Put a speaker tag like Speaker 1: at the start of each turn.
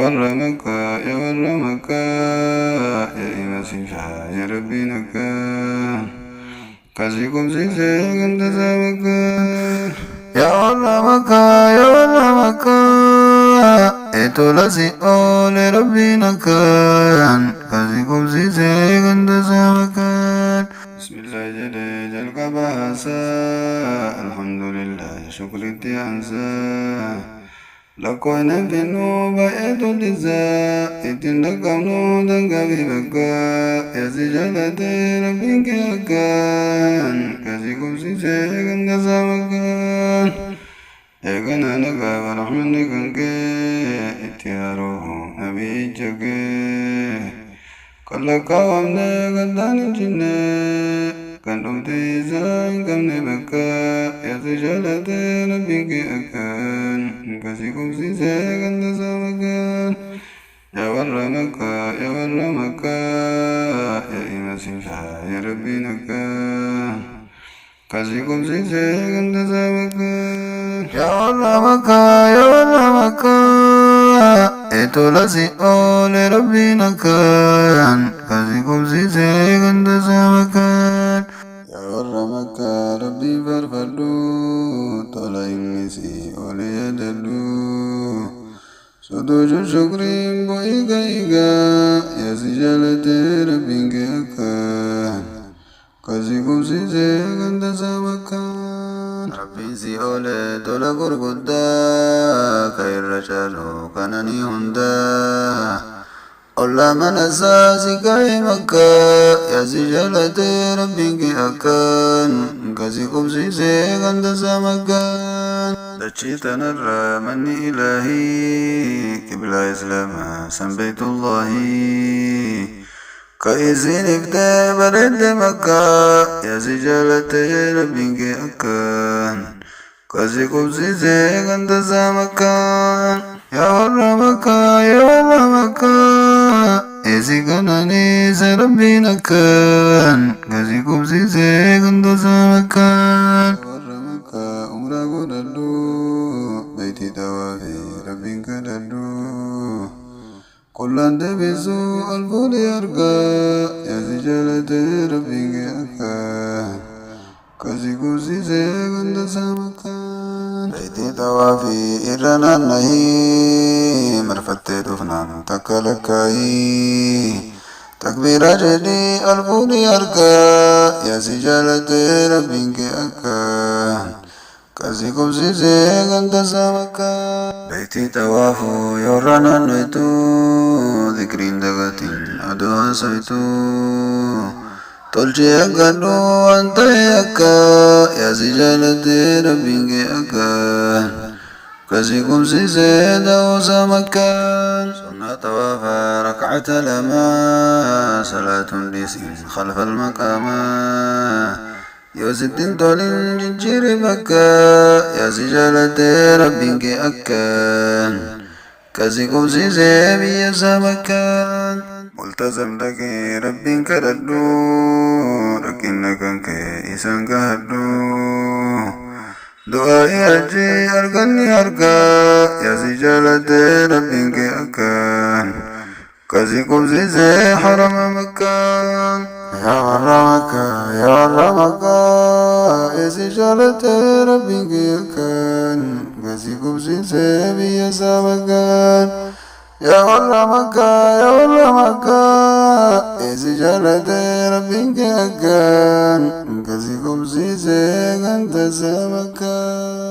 Speaker 1: warra Makkaa, yaa warra Makkaa, yaa ima sifaa yaa Rabbiin akkaan kasii qubsiisee ganda isaa bakkaan. Yaa warra Makkaa, yaa warra Makkaa, tola si oole Rabbiin akkaan kasii qubsiisee ganda isaa bakkaan. Bismillah jedhee jalqaba haasaa, alhamdulillah shukritti aansaa. Lakkoofne finnuu baay'eetu dhisaa, ittiin dhaqqabnu dangaa fi bakka. Yaa si jaalatee Rabbiin kee akkaan kasii qubsiisee ganda isaa bakkaan. Eegana dhagaaba rahmanni kan kee itti haroo nabiyyicha kee. Kan lakkaawamne gaddaan hin cinne, kan dhumte isaa hin qabne bakka. Yaa si jaalatee Rabbiin kee akkaan kasii qubsiisee ganda isaa bakkaan. Yaa warra Makkaa, yaa warra Makkaa, yaa ima sifaa yaa Rabbiin akkaan kasii qubsiisee ganda isaa bakkaan. Yaa warra Makkaa, yaa warra Makkaa, tola si oole Rabbiin akkaan kasii qubsiisee ganda isaa bakkaan. Yaa warra Makkaa, Rabbiin faarfadhu, tola inni si oole yaadadhu. Sujuudu shukriin bu'ii ga'iigaa, yaa si jaalatee Rabbiin kee akkaan kasii qubsiisee ganda isaa bakkaan. Rabbiin si oole tola gurguddaa ka irra caalu kananii hundaa. Ollaa mana isaa si kaa'e Makkaa, yaa si jaalatee Rabbiin kee akkaan kasii qubsiisee ganda isaa makkaan. Dachii tanarra manni ilaahii qiblaa islaamaa san beeytullaahi. Ka isiin iftee bareedde Makkaa, yaa si jaalatee Rabbiin kee akkaan kasii qubsiisee ganda isaa makkaan. Yaa warra Makkaa, yaa warra Makkaa, isi kananiise Rabbiin akkaan kasii qubsiisee ganda isaa makkaan. Warra Makkaa, umraa godhadhu, beeyti tawaafii Rabbiin kadhadhu. Qullaan deebisuu alfuudhi argaa, yaa si jaalatee Rabbiin kee akkaan kasii qubsiisee ganda isaa makkaan. Beeytii tawaafii irra naannahii, marfattee dhufnaan takka lakkaa'ii. Takbiira jedhii alfuudhi argaa, yaa si jaalatee Rabbiin kee akkaan kasii qubsiisee ganda isaa makkaan. Beeytii tawaafuu yoorra naannoytu, zikriin dagatin aduu haasoytu. Tolchee eeggadhu waan ta'e akka, yaa si jaalatee Rabbiin kee akkaan kasii qubsiisee da'uusaa makkaan. Sunnaa tawaafaa rak'ata lama, salaatuun dhiisin khalfa almaqaamaa. Yoo sittin tolin jijjiiri bakka, yaa si jaalatee Rabbiin kee akkaan kasii qubsiisee biyya isaa bakkaan. Multazam dhaqee Rabbiin kadhadhu, rakkina kan kee isaan gahadhu. Du'aa'ii hajjii arganni argaa, yaa si jaalatee Rabbiin kee akkaan kasii qubsiisee harama makkaan. Yaa warra Makkaa, yaa warra Makkaa, si jaalatee Rabbiin kee akkaan kasii qubsiisee biyya isaa bakkaan. Yaa warra Makkaa, yaa warra Makkaa, si jaalatee Rabbiin kee akkaan kasii qubsiisee ganda isaa makkaan.